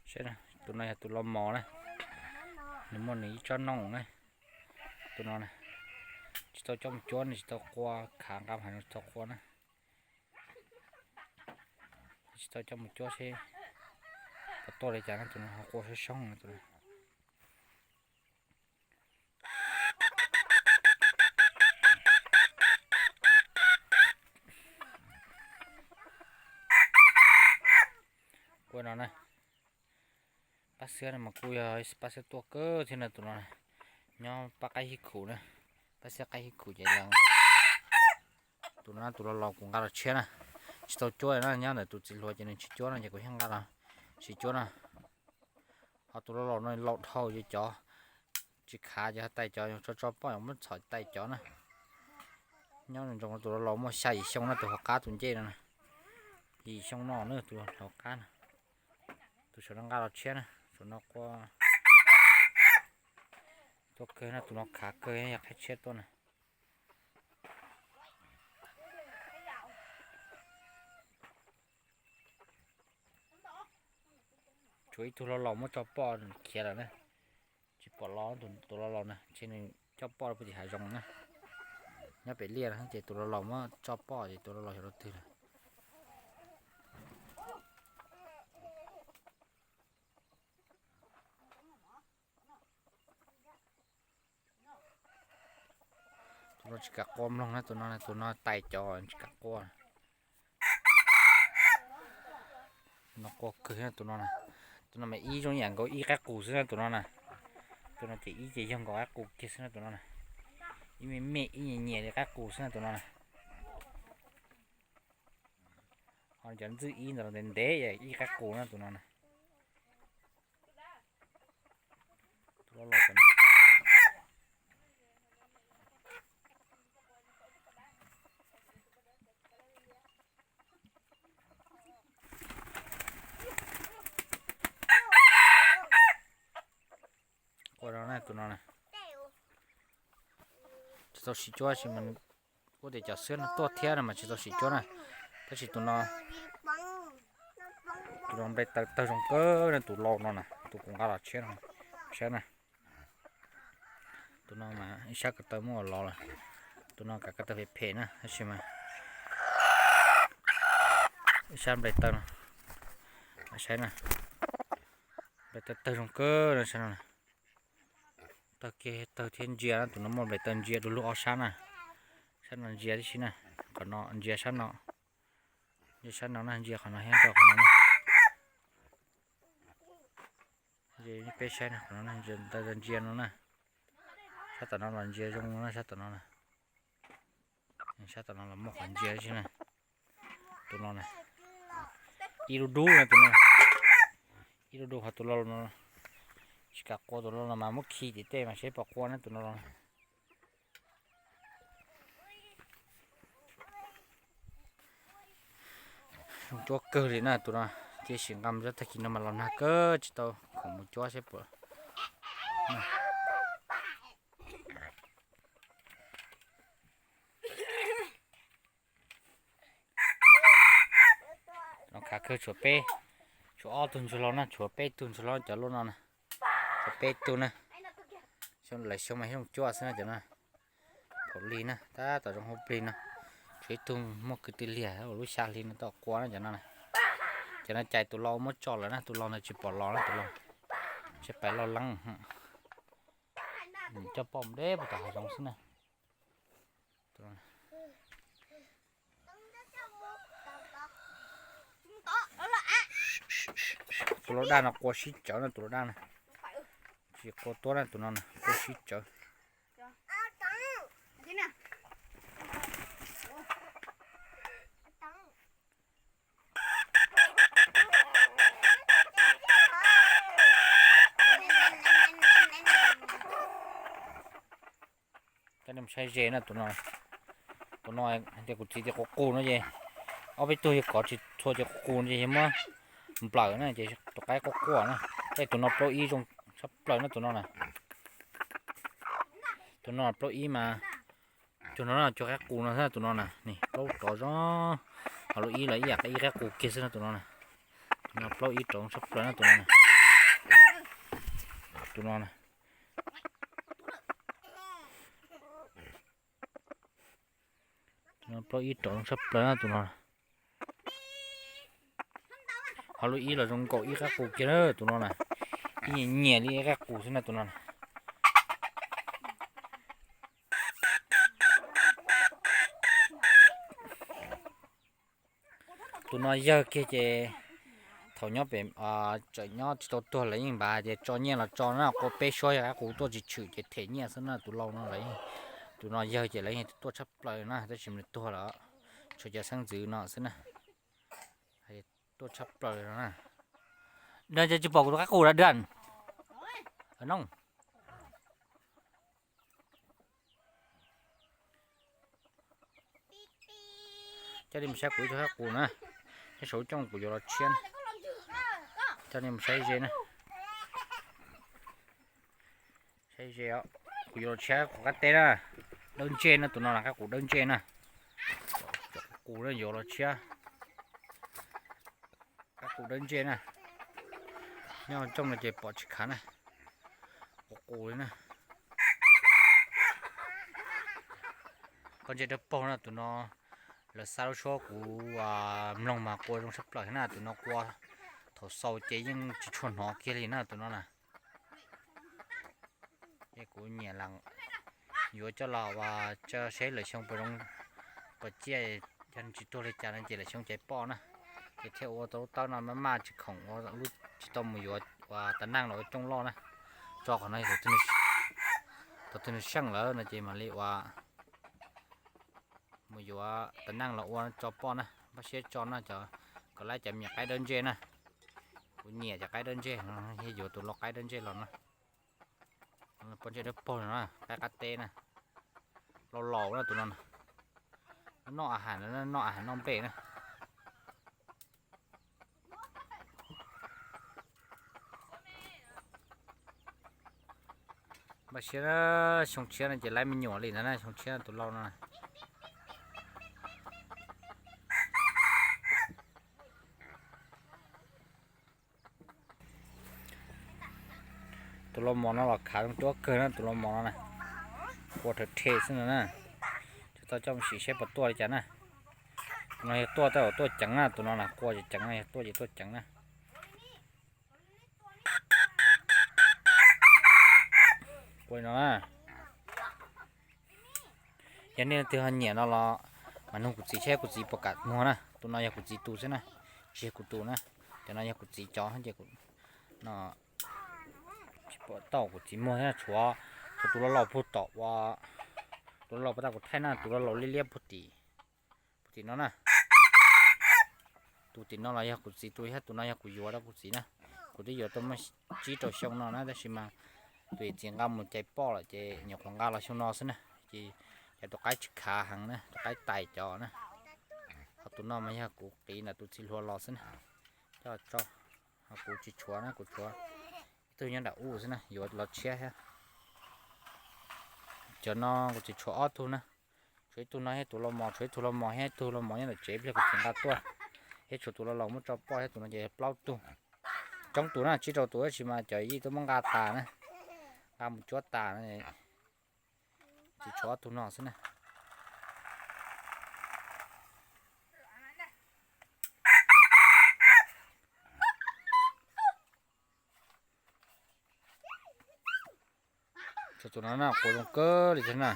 Tus no yog tus los mos na, nws muaj nws ib tsob nooj na. Tus no na, tsis tau coj mus cuab, nws tsis tau qua, khav nqa mus hais no tsis tau qua na. Tsis tau coj mus cuab seb puas tuaj li cas na, tus no ho qua soob soob na tus no. Ua no na, pab xwab no mas kuj yog pab xwab tuaj kawg thiab na tus no na. Nyob pab qaib hib khum na, pab xwab qaib hib khum ces los. Tus no tus los laus kuv nqa los tshiab na, tsis tau cuab na, nyob ntawm tus txiv hluas ces nws tsis cuab no ces kuv thiaj nqa los tsis cuab na. Ho tus los laus no laus dhau ces cov tsis khav ces tais cov tso tso poj muab txhom tais cov na. Nyob ntsoov tus los laus muaj xya yim xyoo na, tus hauv qab tus ncej no na, yim xyoo no na tus hauv qab na. Tus saum no nqa los tshiab na, tus no qua tuaj kawg no, tus no khav kawg yog qhib tshiab tuaj na. Tshuav ib tug los laus muab tso poj khiav lawm na, tsis pom los tus los laus na, ces nws coj poj rau puag tim hav zoov na. Nyob pem liaj na ces tus los laus muab tso poj ces tus los laus xyov rau twg lawm. Tus no tsis kam qua mloog na, tus no tus no tais cov tsis kam qua. Tus no qua kawg tus no na. Tus no mas ib zoo yam nkaus ib qaib qus xwb na tus no na. Tus no ces ib ces yog nkaus qaib qus kiag xwb na tus no na. Ib me me ib nyias nyias li qaib qus xwb na tus no na. Ho cov ntxwj ib ntawd ntev ntev ib qaib qus na tus no na. Ua no na tus no na, tsis tau sim cuab sis mas kuj tias cov xwb no tuaj thiab no mas tsis tau sim cuab na. Tab sis tus no, tus no nplej taw tawg zoo kawg na, tus laus no na, tus kuv nqa los tshiab no, saib na. Tus no mas ib sab ko taw muab los lawm, tus no kav ko taw phem phem na tab sis mas ib sab nplej taw no, saib na, nplej taw tawg zoo kawg no, saib no. Tawg kiag tawg thiab ntsia na, tus no muaj nplej taw ntsia du lug ob sab na, sab no ntsia tib si na, qhov no ntsia sab no, ntsia sab no na, ntsia qhov no thiab rau qhov no na. Peb saib no, qhov no ntsia no na, sab tom no los ntsia zoo no na, sab tom no na. Sab tom no los muaj qhov ntsia tib si na. Tus no na, ib lub dub na tus no, ib lub dub, ho tus laus no tsis kam qua, tus laus no mas muab khi tim tej mas seb puas qua na tus no los. Zoo cuab kawg li na tus no, cia sim nqa mus tag kis no mas los nag kawg tsis tau khoom mus cuab seb puas. No khav kawg, tshuav peb, tshuav ob tug ntsuag hlau na, tshuav peb tug ntsuag hlau cov loj no na, tshuav peb tug na. Xyoo lawm xyoo mas zoo cuab xwb na cov no. Phaum lig na, tab tom zoo hauv plig no, tshuav ib tug muaj kwv tij liag uas lub xya hli no tau qua na cov no na. Cov no cais tus laus muab tso lawm na, tus laus ntawd tsis pom los na, tus laus tsis pais loj leeb, coj poj mus deb puag tom hav zoov xwb na. Tus laus daj no qua sib tsawv na, tus laus daj na, tsis qua tuab na, tus no na qua sib tsawv. Coj nej mus saib ze na tus no. Tus no hais tias kuv txiv tias qus qus no ces ob peb tug yawg kov tsis txhua ces qus qus no ces yawg muab nplawm na ces tus qaib quaj quaj na. Tej tus no plaub ib zoo tshaj plaws na tus no na. Tus no plaub ib mas, tus no na cov qaib qus no xwb tus no na, plaub rov zoo, ho lub ib los ib yam ib qaib qus kiag xwb no tus no na. Tus no plaub ib rov tshaj plaws na tus no na. Tus no na, tus no plaub ib rov zoo tshaj plaws na tus no. Ho lub ib los zoo nkaus ib qab qus kiag na tus no na. Ib nyias nyias li ib qab qus xwb na tus no na. Tus no yawg kiag ces thaum nyob pem, tseem nyob tsis tau tuag lawv yeej npaj tias tso nyiaj los tso na, qua peb suab yog qab qus tuaj tsis tshwm ces them nyiaj xwb na tus lau no lawv. Tus no yawg ces lawv yeej tuaj tshaj plaws na tab sis nws tuag lawm, tshuav cov xeeb ntxwv no xwb na. Tuaj tshaj plaws no na. Dab tsis pom kuv tus qab qus dab dab no. Coj nej mus saib kuv ib tug qab qus na, nyob saum lub cooj kuv yuav los tshiab. Coj nej mus saib ze na, saib ze. Kuv yuav los tshiab qab teb na, dawb ntseg na tus no na, qab qus dawb ntseg na. Qus yuav los tshiab, qab qus dawb ntseg na. Nyob cooj no ces pom tsis khav na, qus qus li na. Pob ntseg dawb paug na tus no, lawv xa lub suab kuv mloog mas qua zoo tshaj plaws na tus no qua, thaum xaus ces yeej tsis tshua hnov kiag li na tus no na. Ces kuv nyiam las yuav coj los ua, saib lawm xyoo puas zoo, puas ciaj, yog tsis tuag li cas no ces lawm xyoo caiv poj na. Ces thiaj ua tau lub tawb no maj maj tsis khoom ua lub tsis tau mus yuav ua tas neej los ua cooj loj na. Tso qhov no, thaum twg nws seej lawm no ces mam li ua, mus yuav tas neej los ua tso poj na, npaj siab tso na cov, kom laib cov me nyuam qaib dawb ntseg na. Kuv nyiam cov qaib dawb ntseg no, yuav tus lau qaib dawb ntseg los na. Pob ntseg dawb paug no na, qaib qab teb na, lau laus na tus no na. Noj a has, noj a has noj npej na. Npaj siab, xyoo tshiab no ces laib me nyuam li ntawd na, xyoo tshiab tus lau no. Tus lau mos no los khav zoo cuab kawg na tus lau mos no na. Qua rhawv rhe xwb no na. Tsis tau coj mus sim saib puas tuaj li cas na. Tus no yog tuaj tab tom tuaj ceev na, tus no na qua ces ceev na, yog tuaj ces tuaj ceev na. Qua li no na. Yog nej leej twg ho nyiam no los mas nug kuv txiv seb kuv txiv puas kam muag na. Tus no yog kuv txiv tus xwb na, tsis yog kuv tus na. Cov no yog kuv txiv cov ces kuv no tsis pom tau kuv txiv muag thiab, tshuav, tshuav tus lau laus puag tom ua, tus lau laus puag ta kuv thaij na, tus lau laus liab liab puag tim, puag tim no na. Tus tim no los yog kuv txiv tus thiab, tus no yog kuv yuav rau kuv txiv na. Kuv twb yuav tau muaj tsib rau xyoo no na tab sis mas tus txiv nqa mus cais poj lawm ces nyuam qhuav nqa los xyoo no xwb na. Ces cov tus qaib tsis khav heev na, tus qaib tais cov na. Ho tus no mas yog kuv qiv ntawm tus txiv hluas los xwb na. Coj tso, ho kuv tsis tshuav na, kuv tshuav ib tug nyob nram ub xwb na, yuav los tshiab thiab. Cov no kuv txiv tshuav ob tug na, tshuav ib tug no thiab tus lau mos, tshuav ib tug lau mos thiab, ib tug lau mos nyob ntawm tsev pliag kuv txiv nqa tuaj, thiab tshuav tus lau laus muab tso poj thiab, tus no ces plaub tug. Coob tus na, tsib rau tus tab sis mas cov yij twb muab nqa tas na, nqa mus cuab tas na. Tsis tshuav ob tug no xwb na. Tshuav tus no na, qua zoo kawg li thiab na.